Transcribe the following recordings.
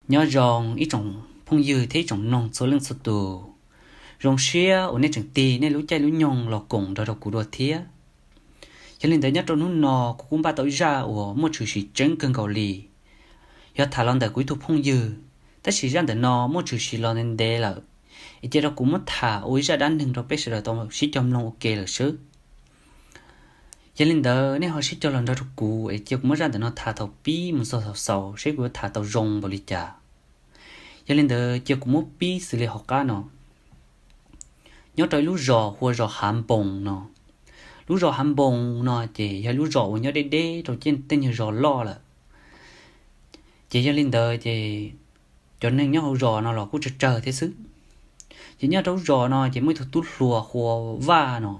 Nyob zoo ib tsoom phooj ywg thiab ib tsoom mloog txhua leej txhua tus. Zoo siab uas nej tseem tig nej lub caij lub nyoog los koom nrog rau kuv dua thiab. Yog li ntawd nyob rau hnub no kuv kuj npaj tau ib zaj uas muaj tshwm sim tseeb kawg nkaus li. Yog tham los ntawm kuv ib tug phooj ywg, tab sis zaj ntawm no muaj tshwm sim los ntev ntev lawm, es cia rau kuv muab tham ua ib zaj dab neeg rau peb sawv daws tau sib cog mloog ua ke lawm xwb. Yog li ntawd nej ho sib cog los nrog rau kuv es cia kuv muab zaj ntawm no tham thaum pib mus txog thaum xaus seb kuv yuav tham tau zoo npaum li cas. Yog li ntawd cia kuv muab pib xws li hauv qab no. Nyob rau ib lub zos hu ua zos Hav Npoos no. Lub zos Hav Npoos no ces yog lub zos uas nyob deb deb rau tej nyuag zos loj lawm. Ces yog li ntawd ces cov neeg nyob hauv zos no los kuj tsawg tsawg thiab xwb. Ces nyob rau lub zos no ces muaj ib tug tub hluas hu ua Vaj no.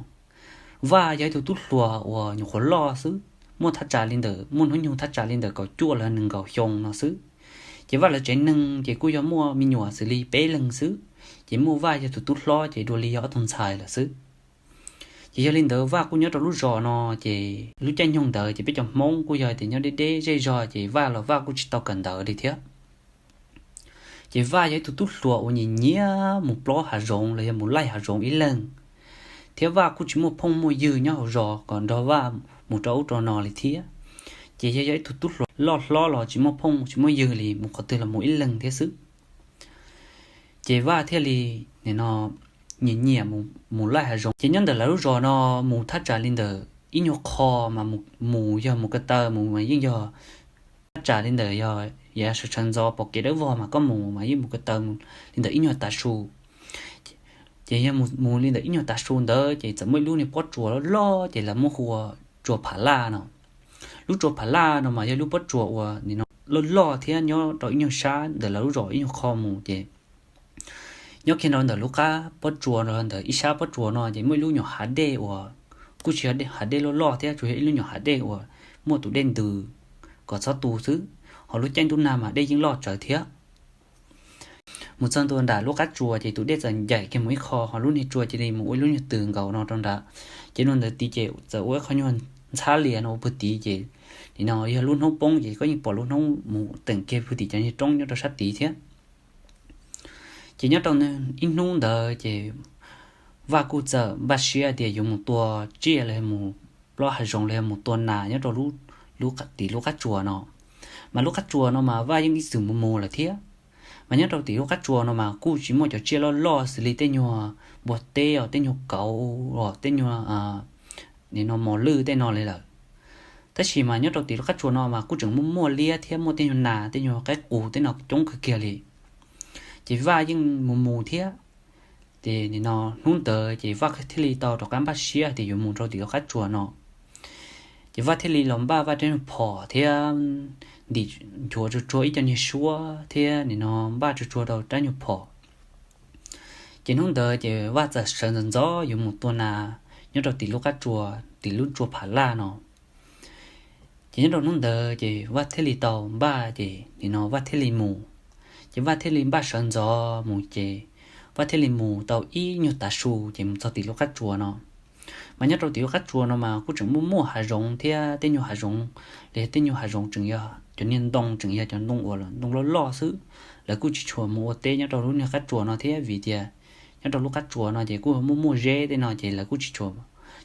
Vaj yog ib tug tub hluas uas nyuam qhuav loj xwb, muaj thaj tsam li ntawm, muaj hnub nyoog thaj tsam li ntawm kaum cuaj los nees nkaum xyoo no xwb. Ces Vaj lawv tsev neeg ces kuj yog muaj me nyuam xws li peb leeg xwb, ces muaj Vaj yog tus tub hlob ces dua li yog ob tug ntxhais lawm xwb. Ces yog li ntawd Vaj kuj nyob rau lub zos no, ces lub caij nyoog ntawd ces peb cov Hmoob kuj yog tias nyob deb deb zej zog ces Vaj los Vaj kuj tsis tau kawm ntawv li thiab. Ces Vaj yog ib tug tub hluas uas nyiam nyiam mus plob hav zoov los yog mus laij hav zoov ib leeg, thiab Vaj kuj tsis muaj phooj muaj ywg nyob hauv zos kom nrog Vaj mus rau ub rau no li thiab. Ces yog, yog ib tug tub hluas loj hlob los tsis muaj phooj tsis muaj ywg li, mus qhov twg los mus ib leeg thiab xwb. Ces Vaj thiaj li nim no nyiam nyiam mus laij hav zoov. Ces nyob ntawm lawv lub zos no mus thaj tsam li ntawm ib nyuag qho mas mus yog mus ko taw mus mas yeej yog thaj tsam li ntawm yog yav sawv ntxov pom kev dawb vog mas koj mus mas yeej mus ko taw li ntawm ib nyuag tav su. Ces yog mus li ntawm ib nyuag tav su ntawd ces txawm muaj ib lub niag pob tsuas loj loj ces lawv muab hu ua Tsuas Pham Laj no. Lub Tsuas Pham Laj no mas yog lub pob tsuas uas nim no loj loj thiab nyob rau ib nyuag sab ntawm lawv lub zos ib nyuag qho mus ces nyob kiag rau ntawm lub qab pob tsuas, ntawm ib sab pob tsuas no ces muaj ib lub nyuam hav dej uas kuj tsis yog hav dej loj loj thiab, tsuas yog ib lub nyuam hav dej uas muaj tus dej ntws kom txhob tu xwb, ho lub caij ntuj nag mas dej yeej loj tsawv thiab. Mus txog ntua nram lub qab tsuas ces tus dej txawm ncaim kiag mus ib qho, ho lub niag tsua cia li mus ua ib lub nyuag tws nkaus no rau nrad. Ces nua ntawd tid ces txawm ua ib qho nyuag ntxhab lias no ua pug tid ces nim no yog lub hnub poob ces koj yeej pom lub hnub mus teem kiag pug tim cov niag roob nyob rau sab tid thiab. Ces nyob rau ib hnub ntawd ces Vaj kuj txawm npaj siab tias yuav mus tua tsiaj los yog mus plob hav zoov los yog mus tua nas nyob rau tim lub qab tsuas no. Mas lub qab tsuas no mas Vaj yeej ib txwm mus mus lawm thiab. Mas nyob rau tim lub qab tsuas no mas kuj tsis muaj cov tsiaj loj loj xws li tej nyuag npua teb os, tej nyuag kauv os, tej nyuag nim no mos lwj tej no li lawm. Tab sis mas nyob rau tim lub qab tsuas no mas kuj tseem muaj muaj liab thiab muaj tej nyuag nas, tej nyuag qaib qus tej no coob kawg kiag li. Ces Vaj yeej mus mus thiab. Ces nim no hnub ntawd ces Vaj thiaj li tau rov qab npaj siab tias yuav mus rau tim lub qab tsuas no. Ces Vaj thiaj li los npaj Vaj rab nyuag phom thiab ntim nchuav tsuag tsuag ib co niag suab thiab nim no npaj tsuag tsuag rau rab nyuag phom. Ces hnub ntawd ces Vaj txawm sawv ntxov ntxov yuav mus tua nas nyob rau tim lub qab tsuas, tim lub Tsuas Pham Laj no. Ces nyob rau hnub ntawd ces Vaj thiaj li tau npaj, ces nim no Vaj thiaj li mus. Ces Vaj thiaj li npaj sawv ntxov mus ces Vaj thiaj li mus tau ib nyuag tav su ces mus txog tim lub qab tsuas no. Mas nyob rau tim lub qab tsuas no mas kuj tseem muaj muaj hav zoov thiab tej nyuag hav zoov, los yog tej nyuag hav zoov tseem yog cov niag ntoo tseem yog cov ntoo uas ntoo loj loj xwb. Lawv kuj tsis tshua mus ua teb nyob rau lub niag qab tsuas no thiab vim tias nyob rau lub qab tsuas no ces kuj muaj muaj zeb tej no ces lawv kuj tsis tshua,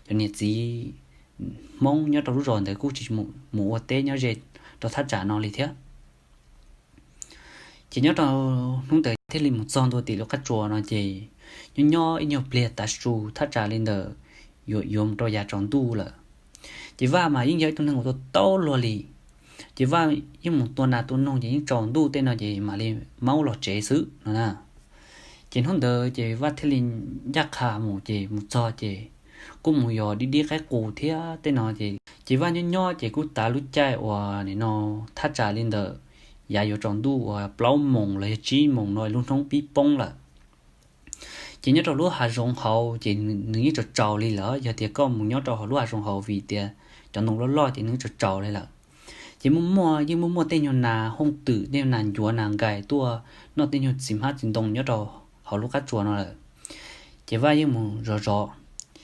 cov niam txiv Hmoob nyob rau lub zos ntawd kuj tsis mus ua teb nyob ze rau thaj tsam no li thiab. Ces nyob rau hnub ntawd thiaj li mus txog ntua tim lub qab tsuas no ces nyob nyob ib nyuag pliag tav su thaj tsam li ntawm yuav mus rau yav tsaus ntuj lawm. Ces Vaj mas yeej yog ib tug neeg uas tua tau luag li. Ces Vaj yeej mus tua nas tua noog ces yeej tsaus ntuj tej no ces mam li maub los tsev xwb no na. Ces hnub ntawd ces Vaj thiaj li ncaj qha mus ces mus txog ces kuj mus yos dib dib qaib qus thiab tej no ces, ces Vaj nyob nyob ces kuj tav lub caij uas nim no thaj tsam li ntawm yav yuav tsaus ntuj uas plaub moos los yog tsib moos no lub hnub pib poob lawm. Ces nyob rau lub hav zoov hauv ces nws yeej tsaus tsaus li lawm, yog tias koj mus nyob rau hauv lub hav zoov hauv vim tias cov ntoo loj loj ces nws tsaus tsaus li lawm. Ces muaj muaj yeej muaj muaj tej nyuag nas hooj twm, tej nyuag nas ncuav nas nkais tuaj noj tej nyuag txiv hmab txiv ntoo nyob rau hauv lub qab tsuas no lawm. Ces Vaj yeej mus zov zov,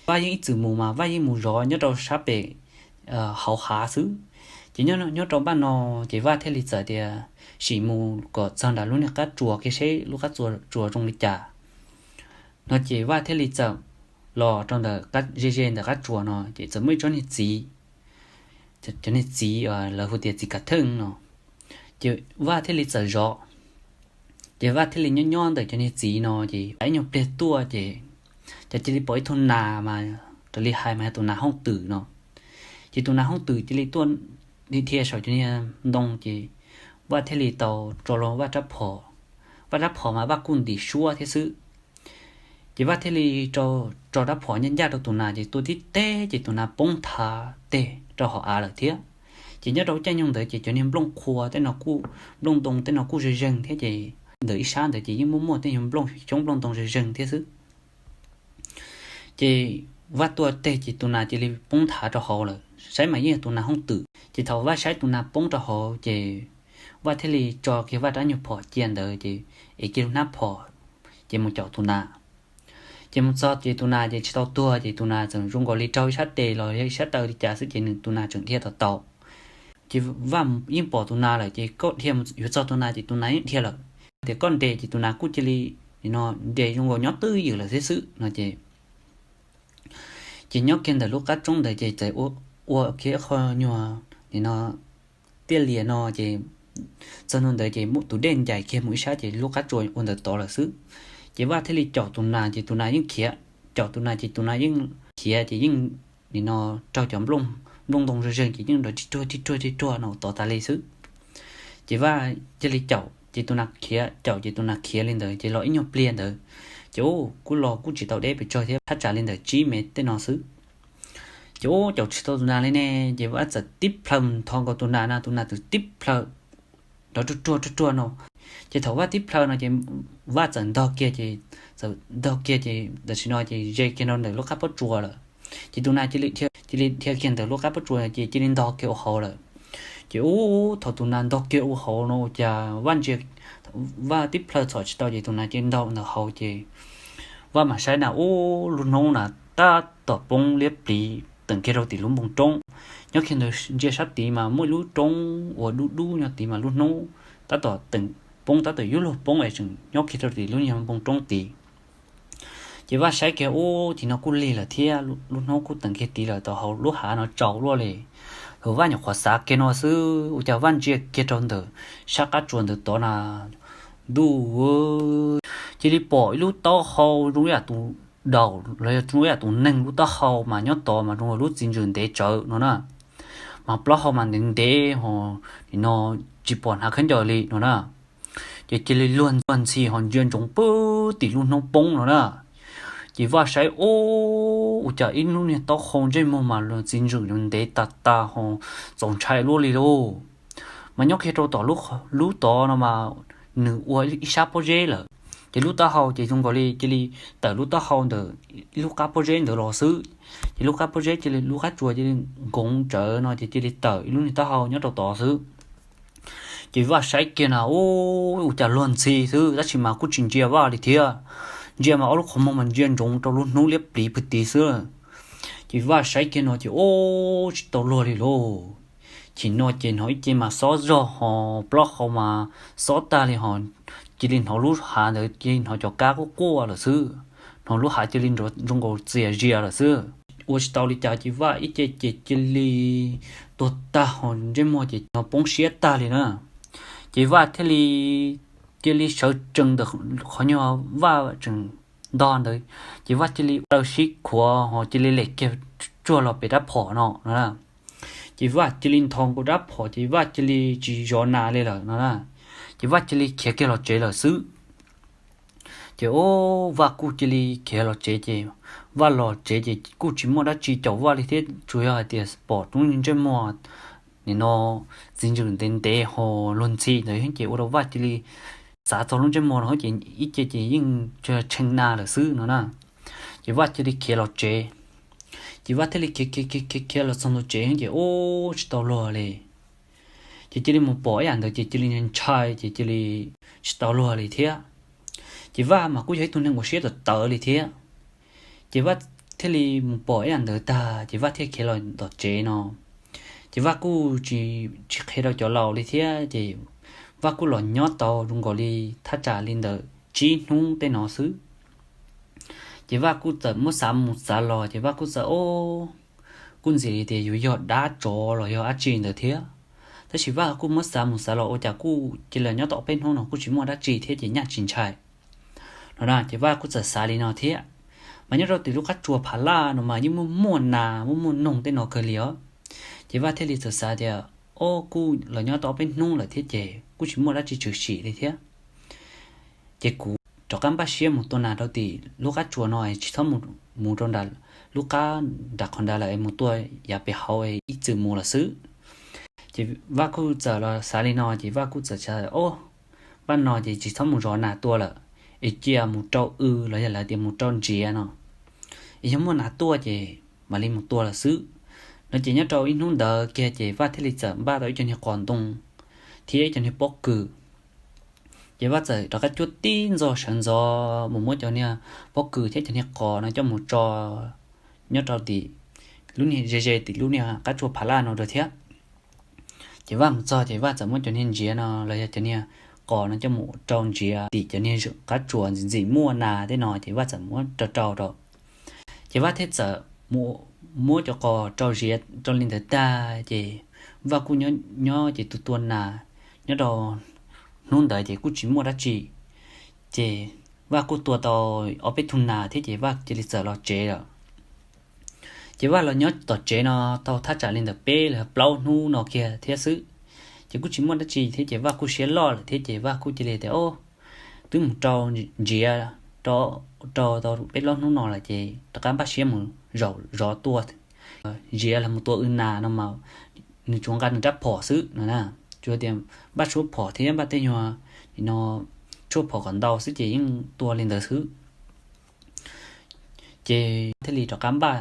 Vaj yeej ib txwm mus mas Vaj yeej mus zov nyob rau sab pem hauv hav xwb. Ces nyob rau npaj no, ces Vaj thiaj li txawm tias sim mus kom txog nram lub niag qab tsuas kiag seb lub qab tsuas zoo li cas no. Ces Vaj thiaj li txawm los rau ntawm ze ze ntawm qab tsuas no ces txawm muaj ib tsob niag txiv, cov niag txiv lawv hu tias txiv kav theej no. Ces Vaj thiaj li txawm zov. Ces Vaj thiaj li nyob nyob ntawm cov niag txiv no ces ib nyuag pliag tuaj ces, ces cia li pom ib tug nas mas raws li hais mas yog tus nas hooj twm no. Ces tus nas hooj twm cia li tuaj li dhia saum cov niag ntoo ces Vaj thiaj li tau tso los Vaj rab phom. Vaj rab phom mas Vaj kuj ntim suab thiab xwb. Ces Vaj thiaj li tso rab phom ncaj ncaj rau tus nas ces tua tib teg ces tus nas poob thav teg rau hauv av lawm thiab. Ces nyob rau caij nyoog ntawd ces cov niag nplooj qhua tej no kuj, nplooj ntoo tej no kuj zeeg zeeg thiab ces ntawm ib sab ntawd ces yeej muaj muaj tej nyuag nplooj xyoob nplooj ntoo zeeg zeeg thiab xwb. Ces Vaj tua teg ces tus nas cia li poob thav rau hauv lawm, saib mas yeej yog tus nas hooj twm. Ces thaum Vaj saib tus nas poob rau hauv ces Vaj thiaj li tso kiag Vaj rab nyuag phom cia ntawd ces ev kiag lub hnab phom ces mus caum tus nas. Ces mus txog ces tus nas ces tsis tau tuag ces tus nas txawm zoo nkaus li raug ib sab tes los yog ib sab taw li cas xwb ces nws tus nas tseem dhia tau tau. Ces Vaj yeej pom tus nas lawm ces koj dhia yuav txog tus nas ces tus nas yeej dhia lawm. Tias koj nres ces tus nas kuj cia li, nim no nres zoo nkaus nyob twj ywm lawm thiab xwb no ces, ces nyob kiag ntawm lub qab roob ntawd ces txawm ua kiag qho nyuag, nim no tiaj lias no ces txog ntua ntawd ces muaj tus dej ncaim kiag mus ib sab ces lub qab tsuas ua ntawd tod lawm xwb. Ces Vaj thiaj li caum tus nas ces tus nas yeej khiav, caum tus nas ces tus nas yeej khiav ces yeej, nim no raug cov nplooj ntoo zeeg zeeg ces yeej nrov rig ruag rig ruag rig ruag no tod tas li xwb. Ces Vaj cia li caum ces tus nas khiav, caum ces tus nas khiav li ntawd ces los ib nyuag pliag ntawd ces ub kuj los kuj tsis tau deb pes tsawg thiab, thaj tsam li ntawm tsib mev tej no xwb. Ces ub caum tsis tau tus nas li ne, ces Vaj txawm tib plhaw nthos nkaus tus nas no, tus nas txawm tib plhaw nrov ruag ruag ruag ruag no. Ces thaum Vaj tib plhaw no ces Vaj txawm ntog kiag ces, txawm ntog kiag ces tam sim no ces ze kiag rau ntawm lub qab pob tsuas lawm. Ces tus nas cia li dhia kiag ntawm lub qab pob tsuas ces cia li ntog kiag ua hauv lawm. Ces ub thaum tus nas ntog kiag ua hauv no ua cas Vaj ntsia, Vaj tib plhaw txhom tsis tau ces tus nas cia li ntog ntawm hauv ces Vaj mam saib na ub lub hnub na tab tom poob liab pliv teem kiag rau tim lub npoo roob. Nyob kiag ntawd ntsia sab tid mas muaj ib lub roob uas dub dub nyob tid mas lub hnub tab tom teem poob tab tom yuav luag poob es tseem nyob kiag rau tim lub nyuag npoo roob tid. Ces Vaj saib kiag ub tim no kuj lig lawm thiab lub hnub kuj teem kiag tid lawm, tau hauv lub hav no tsaus luaj li. Thaum Vaj nyuam qhuav xav kiag no xwb ua cas Vaj ntsia kiag rau ntawm sab qab tsuas ntawd tod na, ntuj, cia li pom ib lub taub hau zoo yam tus daum los yog zoo yam tus neeg lub taub hau mas nyob tod mas zoo lub txiv ntsws ntev tsawv no na. Mas plaub hau mas ntev ntev ho, nim no tsis pom hnav khaub ncaws li no na. Ces cia li luag ntxhi ho ntsia ntsoov pw tim lub hnub poob no na. Ces Vaj saib ub ua cas ib lub niag taub hau ntsej muag mas luag txiv ntsws ntev tas tas ho txaus ntshai luaj li lauj. Mas nyob kiag rau tom lub tod no mas nws ua ib sab pob zeb lawm. Ces lub taub hau ces zoo nkaus li cia li tawm lub taub hau ntawm ib lub qab pob zeb ntawd los xwb. Ces lub qab pob zeb cia li lub qab tsuas cia li nkoov tsawv no ces cia li tawm ib lub niag taub hau nyob rau tod xwb. Ces Vaj saib kiag na ub ua cas luag ntxhi xwb tab sis mas kuj tsis ntsia Vaj li thiab. Ntsia mas ob lub qhov muag mas ntsia ntsoov rau lub hnub liab pliv pw tid xwb. Ces Vaj saib kiag no ces ub tsis tau luag li lauj. Chim no ces hnov ib ce mas xob zog ho plaub hau mas xob tag li ho, cia li hnov lub hav ntawd cia li hnov cov kab quaj quaj lawm xwb. Hnov lub hav cia li zoo nkaus txias zias lawm xwb. Ua tsis tau li cas ces Vaj ib ce ces cia li tuag tag ho ntsej muag ces hnov poob siab tag li na. Ces Vaj thiaj li cia li sawv tsees ntawm qhov nyuag Vaj tseem ntog ntawd, ces Vaj cia li taw sib khuav ho cia li lem kiag tsuag los pem rab phom no no. Ces Vaj cia li nthos nkaus rab phom ces Vaj cia li tsis zov nas li lawm no na. Ces Vaj cia li khiav kiag los tsev lawm xwb. Ces ub Vaj kuj cia li khiav los tsev ces Vaj los tsev ces kuj tsis muaj dab tsi caum Vaj li thiab, tsuas yog hais tias pom roob ntsej muag nim no txiv ntsws ntev ntev ho luag ntxhi ntawd ces ua rau Vaj cia li xav txog lub ntsej muag no ces ib ce ces yeej tshee na lawm xwb no na. Ces Vaj cia li khiav los tsev. Ces Vaj thiaj li khiav khiav khiav khiav los txog ntua tsev ces ub tsis tau luag li. Ces cia li mus pom ib yam ntawd ces cia li ntshai ces cia li tsis tau luag li thiab. Ces Vaj mas kuj yog ib tug neeg uas siab tawv tawv li thiab. Ces Vaj thiaj li mus pom ib yam ntawd tag ces Vaj thiaj khiav los tom tsev no. Ces Vaj kuj tsis, tsis qhia rau cov laus li thiab ces Vaj kuj los nyob tau zoo nkaus li thaj tsam li ntawm tsib hnub tej no xwb. Ces Vaj kuj txawm muab xav mus xav los ces Vaj kuj txawm, o, kuj ntxim li tias yuav yog dab tsov los yog dab tsi ntawd thiab. Tab sis Vaj kuj muab xav mus xav los ua cas kuj cia li nyob tau ob peb hnub no kuj tsis muaj dab tsi thiab ces nyaj tsis ntshai no na. Ces Vaj kuj txawm xav li no thiab. Mas nyob rau tim lub qab tsuas Phav Laj no mas yeej muaj muaj nas muaj muaj noog tej no kawg li os. Ces Vaj thiaj li txawm xav tias, o, kuj los nyob tau ob peb hnub lawm thiab ces kuj tsis muaj dab tsi tshwm sim li thiab. Ces kuv rov qab npaj siab mus tua nas rau tim lub qab tsuas no, tsis txhob mus rau nram lub qab nram qhov nrad lawm, mus tua yav pem hauv ib txwm mus lawm xwb. Ces Vaj kuj txawm los xav li no ces Vaj kuj txawm xav, o, npaj no ces tsis txhob mus zov nas tua lawm, es cia mus rau w los yog lawv tias mus rau ntsiav no, es yog muaj nas tuaj ces mam li mus tua lawm xwb no. Ces nyob rau ib hnub ntawd kiag ces Vaj thiaj li txawm npaj tau ib co niag qos ntoo thiab ib co niag pob kws. Ces Vaj txawm rov qab cuab tib ntxo sawv ntxov mus muab cov niag pob kws thiab cov niag qos no coj mus tso nyob rau tim lub niag ze ze tim lub niag qab tsuas Phav Laj no rau thiab. Ces Vaj mus txog ces Vaj txawm muab cov niag ntsiav no los yog cov niag qos no coj mus rau ntsiav tim cov niag qab tsuas ntxim ntxim muaj nas tej no ces Vaj txawm muab rau rau rau. Ces Vaj thiaj txawm muab cov qos rau ziav rau li ntawd tag ces Vaj kuj nyob ces tua tua nas nyob rau hnub ntawd ces kuj tsis muaj dab tsi. Ces Vaj kuj tua tau ob peb tug nas thiab ces Vaj cia li txawm los tsev lawm. Ces Vaj los nyob tom tsev no tau thaj tsam li ntawm peb los plaub hnub no kiag thiab xwb, ces kuj tsis muaj dab tsi thiab ces Vaj kuj siab loj lawm thiab ces Vaj kuj cia li tias, o, twb mus rau ntsiav rau tau peb plaub hnub no lawm ces rov qab npaj siab mus zov tua, ziav los mus tua w nas no mas nws tsuas nqa nws rab phom xwb no na. Tsuas tias npaj tshuaj phom thiab npaj tej nyuag no tshuaj phom kom ntau xwb ces yeej tua li ntawd xwb. Ces thiaj li rov qab npaj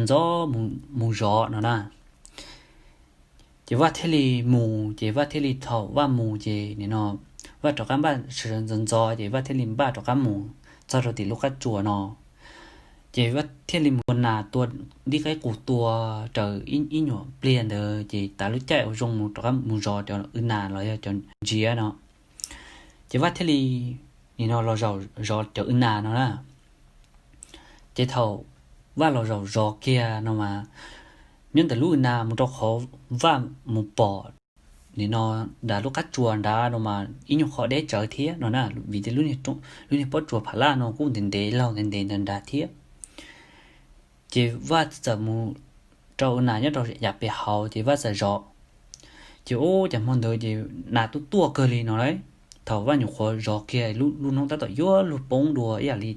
ntxov mus zov no na. Ces Vaj thiaj li mus ces Vaj thiaj li thaum Vaj mus ces nim no Vaj rov qab npaj sawv ntxov ntxov ces Vaj thiaj li npaj rov qab mus txog rau tim lub qab tsuas no. Ces Vaj thiaj li mus tua nas tua dib qaib qus tua raws ib nyuag pliag ntawd ces tas lub caij ua zoo mus rov qab mus zov cov w nas los yog cov ntsiav no. Ces Vaj thiaj li nim no los zov cov w nas no na. Ces thaum Vaj los zaum zov kiag no mas nyob ntawm lub w nas mus rau qhov Vaj mus pom nim no nram lub qab tsuas nrad no mas ib nyuag qhov deb tsawv thiab no na, vim tias lub niag pob tsuas Phav Laj no kuj ntev ntev laug ntev ntev ntawd nrad thiab. Ces Vaj txawm mus rau w nas nyob rau yav pem hauv ces Vaj txawm zov. Ces ub, cas hmo ntawd ces nas tuaj tuaj kawg li no lauj. Thaum Vaj nyuam qhuav zov kiag lub hnub tab tom yuav luag poob dua ib yam li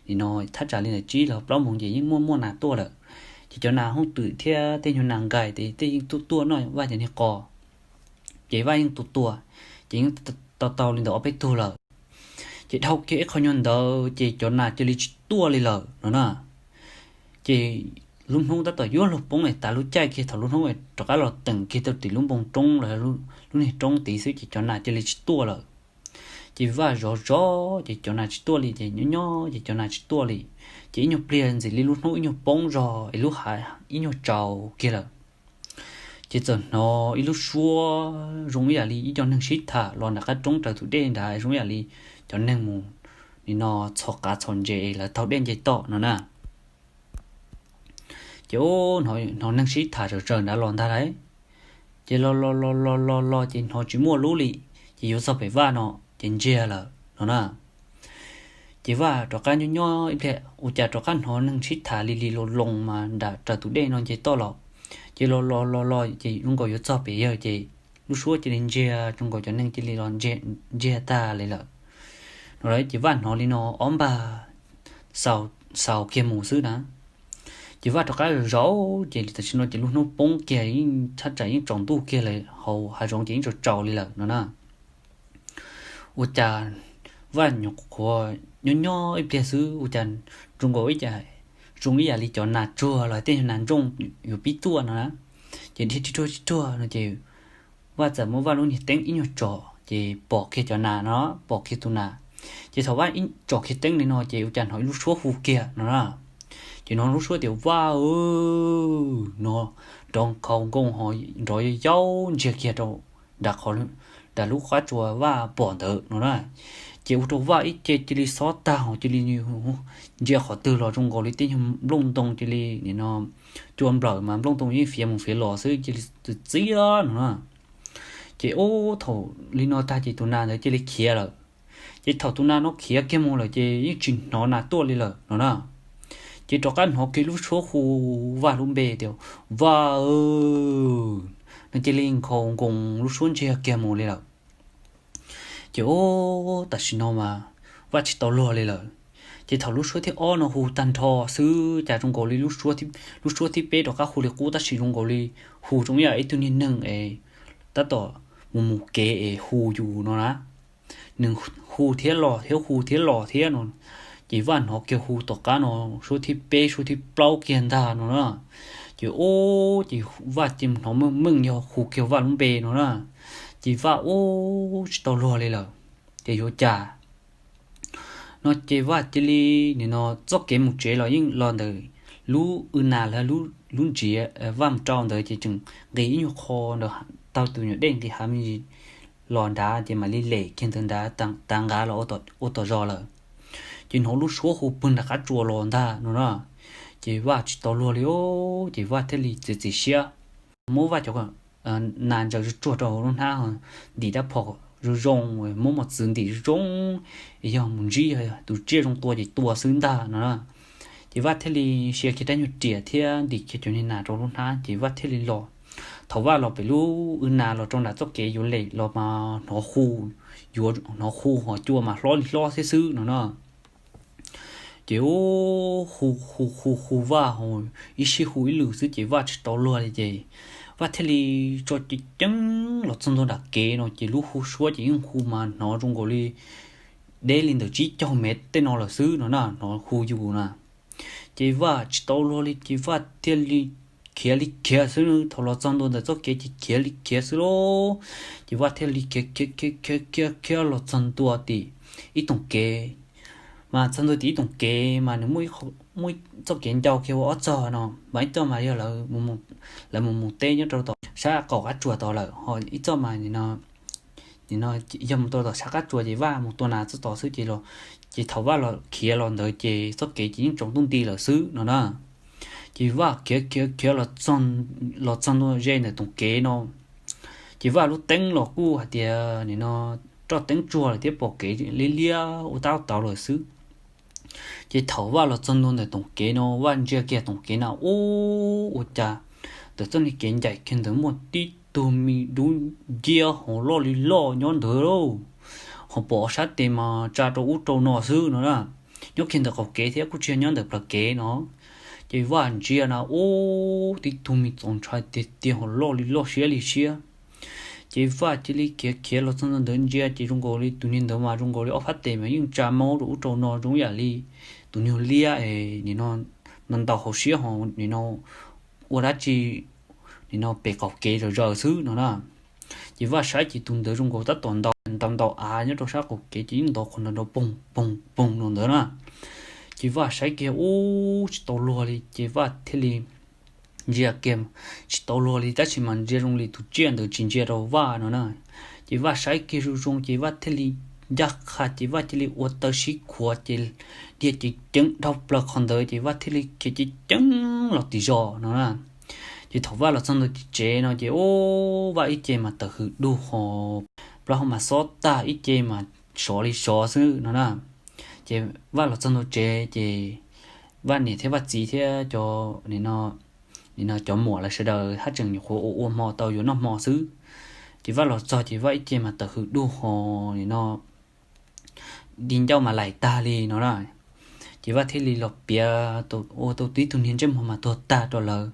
nim no thaj tsam li ntawm tsib los plaub moos ces yeej muaj muaj nas tuaj lawm. Ces cov nas hooj twm thiab tej nyuag nas nkais ces tej yeej tuaj tuaj noj Vaj cov niag qos. Ces Vaj yeej tua tua, ces yeej tau tau li ntawm ob peb tug lawm. Ces dhau kiag ib qho nyuag ntawd ces cov nas cia li tsis tuaj li lawm no na. Ces lub hnub tab tom yuav luag poob tas lub caij kiag thaum lub hnub rov qab los teem kiag tau tim lub npoo roob los lub niag roob tid xwb ces cov nas cia li tsis tuaj lawm. Ces Vaj zov zov ces cov nas tsis tuaj li ces nyob nyob ces cov nas tsis tuaj li. Ces ib nyuag pliag ntxim li lub hnub ib nyuag poob zog es lub hav ib nyuag tsaus kiag lawm. Ces txawm hnov ib lub suab zoo ib yam li ib co neeg sib tham los nram qab roob raws tus dej nrad, zoo ib yam li cov neeg mus nim no txhos qav txhos ntses lawv taug dej nce toj no na. Ces hnov neeg sib tham zawm zawm nrad los ntag lauj. Ces los los los los los los ces hnov tsis muaj lub li, ces yuav txog pem Vaj no ces ntsiag lawm no na. Ces Vaj rov qab nyob nyob ib pliag ua cas rov qab hnov neeg sib tham li li loo loo mas nram raws tus dej no nce toj los. Ces los los los los ces zoo nkaus yuav txog pem yawg ces lub suab cia li ntsiag, zoo nkaus cov neeg cia li los ntsiag tag li lawm no lauj. Ces Vaj hnov li no ob npag xaus kiag mus xwb na. Ces Vaj rov qab zov zov ces tam sim no ces lub hnub poob kiag yeej thaj tsam yeej tsaus ntuj kiag lawm, hauv hav zoov ces yeej tsaus tsaus li lawm no na. Ua cas Vaj nyuam qhuav nyob nyob ib pliag xwb ua cas zoo nkaus ib yam, zoo ib yam li cov nas tsuag los tej nyuag nas ntsooj yuav pib tuaj no na. Ces dhia tsis ruag tsis ruag no ces Vaj txawm muab Vaj lub niag teeb ib nyuag tsom ces pom kiag cov nas no, pom kiag tus nas. Ces thaum Vaj tsom kiag teeb li no ces ua cas hnov ib lub suab hu kiag no na. Ces hnov lub suab tias, Vaj aw, no. nrov nkhaus nkoos ho nrov yau yau ntsiag kiag rau nram qhov, nram lub qab tsuas Vaj pom ntawd no na. Ces ua rau Vaj ib ce cia li xob tag ho cia li ntsia qhov twg los zoo nkaus li tej nyuag nplooj ntoo cia li nim no cua nplawm mas nplooj ntoo yeej fiav mus fiav los xwb cia li txias txias no na. Ces ub thaum li no tag ces tus nas ntawd cia li khiav lawm. Ces thaum tus nas no khiav kiag mus lawm ces yeej tsis hnov nas tuaj li lawm no na. Ces rov qab hnov kiag lub suab hu Vaj lub npe tias Vaj no cia li nkhaus nkoos lub suab ntsiag kiag mus li lawm. Ces ub tam sim no mas Vaj tsis tau luag li lawm. Ces thaum lub suab thib ob no hu tag nrho xwb cas zoo nkaus li lub suab thib peb rov qab hu li qub tab sis zoo nkaus li hu zoo ib yam ib tug niag neeg es tab tom mus mus kev es hu yus no na. Nws hu thiab los thiab hu thiab los thiab no. Ces Vaj hnov kiag hu tom qab no suab thib peb suab thib plaub kiag ntag no na. Ces ub ces Vaj cia li hnov meej meej yog hu kiag Vaj lub npe no na. Ces Vaj ub tsis tau luag li lawm, ces yuav cas no ces Vaj cia li nim no txoj kev mus tsev los yeej los ntawm lub w nas lawv lub ntsiav Vaj mus rau ntawd ces tseem nqis ib nyuag qho ntawd tau tus nyuam dej nqis hav me ntsis los nrad ces mam li lem kiag ntawd nrad tav nqa los ua tom zos lawm. Ces hnov lub suab hu pw nram qab tsuas los ntag no na. Ces Vaj tsis tau luag li, ces Vaj thiaj li txiav txim siab muab Vaj cov nas ntsaws tsuag tsuag rau lub hnab, ntim rab phom zoo zoo, muab mos txwv ntim zoo zoo, yog mus ntsib tus tsiaj zoo tua ces tua xwb ntag no na. Ces Vaj thiaj li sia kiag rab nyuag riam thiab ntim kiag cov niag nas rau lub hnab ces Vaj thiaj li los. Thaum Vaj los pem lub w nas los rau nram txoj kev yuav lem los mas hnov hu, yuav hnov hu ho cua mas hlob li hlob thiab xwb no na. Ces hu hu hu hu Vaj ho ib sij hu ib lwm xwb ces Vaj tsis tau luag li ces Vaj thiaj li tso ceev ceev los txog ntua nram kev no ces lub hu suab ces yeej hu mas hnov zoo nkaus li deb li ntawm tsib caug mev tej no lawm xwb no na, hnov hu yus na. Ces Vaj tsis tau luag li ces Vaj thiaj li khiav li khiav xwb, thaum los txog ntua ntawm txoj kev ces khiav li khiav xwb lauj. Ces Vaj thiaj li khiav khiav khiav khiav khiav los txog ntua tim ib toom kev, mas txog ntua tim ib toom kev mas nws muaj ib txoj kev ncau kiag ua ob txog no, mas ib txoj mas yog lawv mus mus teb nyob rau tom sab qaum qab tsuas tod lawm, ho ib txoj mas nim no yog mus tau tom sab qab tsuas ces Vaj mus tua nas txoj tod xwb ces, ces thaum Vaj los khiav los ntawd ces txoj kev ces yeej tsaus ntuj nti lawm xwb no na. Ces Vaj khiav khiav khiav los txog ntua ze ntawm toom kev no, ces Vaj lub teeb los kuj hais tias nim no roj teeb tsuag lawm thiab pom kev liab liab ua tab tauv lawm xwb. Ces thaum Vaj los txog ntua ntawm toom kev no Vaj ntsia kiag toom kev na ub ua cas ntawm txoj niag kev ncaim kiag ntawd muaj tib tug me dub nciab ho loj li loj nyob ntawd lauj. Ho pom ob sab tes mas tsa rau ub rau no xwb no na. Nyob kiag ntawm qaum kev thiab kuj tsis yog nyob ntawm plawv kev no. Ces Vaj ntsia na ub tib tug me txoov ntshai tiag tiag ho loj li loj siab li siab. Ces Vaj cia li khiav khiav los txog ntua ntawd ntsia ces zoo nkaus li tus niag ntawd mas zoo nkaus li ob phab tes mas yeej tsa maub rau ub rau no zoo yam li tus nyuag liab es nim no ntaus hauv siab ho nim no ua dab tsi nim no pem qaum kev zom zaws xwb no na. Ces Vaj saib ces tus ntawd zoo nkaus tab tom ntaus ntaus av nyob rau sab qaum kev ces yeej ntaus qhov ntawd nrov poog poog poog no ntawd na. Ces Vaj saib kiag ub tsis tau luag li ces Vaj thiaj li ntsia kiag tsis tau luag li tab sis mas ntsia zoo li tus tsiaj ntawd tsis ntsia rau Vaj no na. Ces Vaj saib kiag zoo zoo ces Vaj thiaj li ncaj qha ces Vaj cia li ua taw sib khuav ces dhia ceev ceev dhau plaws qhov ntawd ces Vaj thiaj li khiav ceev ceev los tim zos no na. Ces thaum Vaj los txog ntua tim tsev no ces ub Vaj ib ce mas tawm hws dug ho plaub hau mas xob tag ib ce mas sov li sov xwb no na. Ces Vaj los txog ntua tsev ces Vaj niam thiab Vaj txiv thiab cov nim no cov muam lawv sawv daws haj tseem nyuam qhuav ua ua hmo tau yuav noj hmo xwb. Ces Vaj los txog ces Vaj ib ce mas tawm hws dug ho nim no di ncauj mas laim tag li no na. Ces Vaj thiaj li los piav ua tau tib tug niag ntsej muag mas tuag tag rau lawv.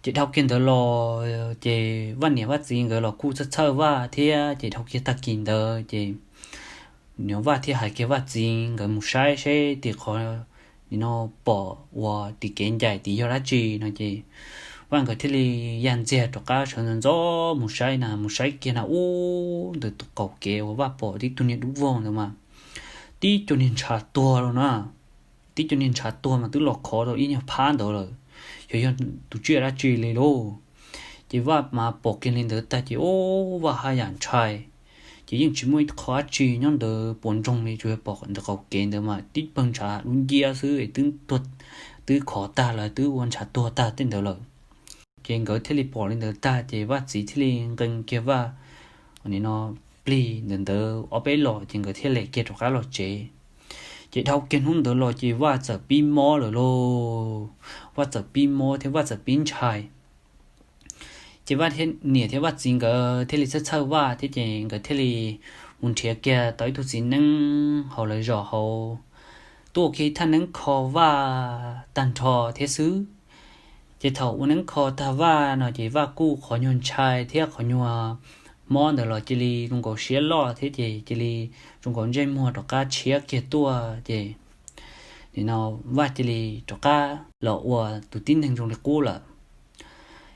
Ces dhau kiag ntawd los ces Vaj niam Vaj txiv nkawd los kuj txhawj txhawj Vaj thiab ces dhau kiag tag kis ntawd ces nim Vaj thiaj hais kiag Vaj txiv nkawd mus saib seb tim qhov nim no pom uas tim kev ncaim tim yog dab tsi no ces Vaj nkawd thiaj li ya ntxiag rov qab sawv ntxov ntxov mus saib na, mus saib kiag na ub ntawm tus qaum kev uas Vaj pom tib tug niag dub vog ntawd mas tib co niag ntshav tuag lawm na. Tib co niag ntshav tuag mas twb los khov rau ib nyuag phab ntawd lawm. xyov yog tus tsiaj dab tsi li lauj. Ces Vaj mas pom kiag li ntawd tag ces ua Vaj haj yam ntshai. Ces yeej tsis muaj ib qho dab tsi nyob ntawd puas ntsoog li, tsuas yog pom ntawm qaum kev ntawd mas tib pawg ntshav dub nciab xwb es twb khov tag lawm, twb ua ntshav tuag tag tej ntawd lawm. Ces nkawd thiaj li pom li ntawd tag ces Vaj txiv thiaj li nqee kiag Vaj no plig ntawm ntawd ob peb los ces nkawd thiaj li kiag rov qab los tsev. Ces dhau kiag hnub ntawd los ces Vaj txawm pib mob lawm lauj. Vaj txawm pib mob thiab Vaj txawm pib ntshai. Ces Vaj niam thiab Vaj txiv nkawd thiaj li txhawj txhawj Vaj thiab ces nkawd thiaj li mus nrhiav kiag tau ib tug txiv neeb hauv lawv zos hauv tuaj ua kiag thaj neeb kho Vaj tag nrho thiab xwb. Ces thaum ua neeb kho tag Vaj no ces Vaj kuj qhov nyuag ntshai thiab qhov nyuag mob ntawd los cia li zoo nkaus siab loj thiab ces cia li zoo nkaus ntsej muag rov qab tshiab kiag tuaj ces nim no Vaj cia li rov qab los ua tus tib neeg zoo li qub lawm.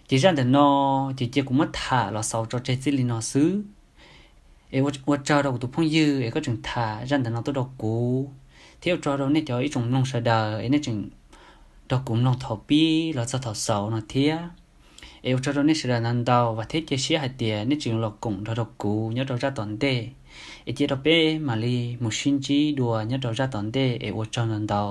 Ces zaj ntawm no ces cia kuv muab tham los xaus tso tseg txij li no xwb. Es ua tsaug rau kuv tus phooj ywg es koj tseem tham zaj ntawm no tuaj rau kuv, thiab ua tsaug rau nej cov ib tsoom mloog sawv daws es nej tseem nrog kuv mloog thaum pib los txog thaum xaus no thiab. Es ua tsaug rau nej sawv daws ntau ntau, vam thiab cia siab hais tias nej tseem los koom nrog rau kuv nyob rau zaj tom ntej. Es cia rau peb mam li mus sib ntsib dua nyob rau zaj tom ntej es ua tsaug ntau ntau.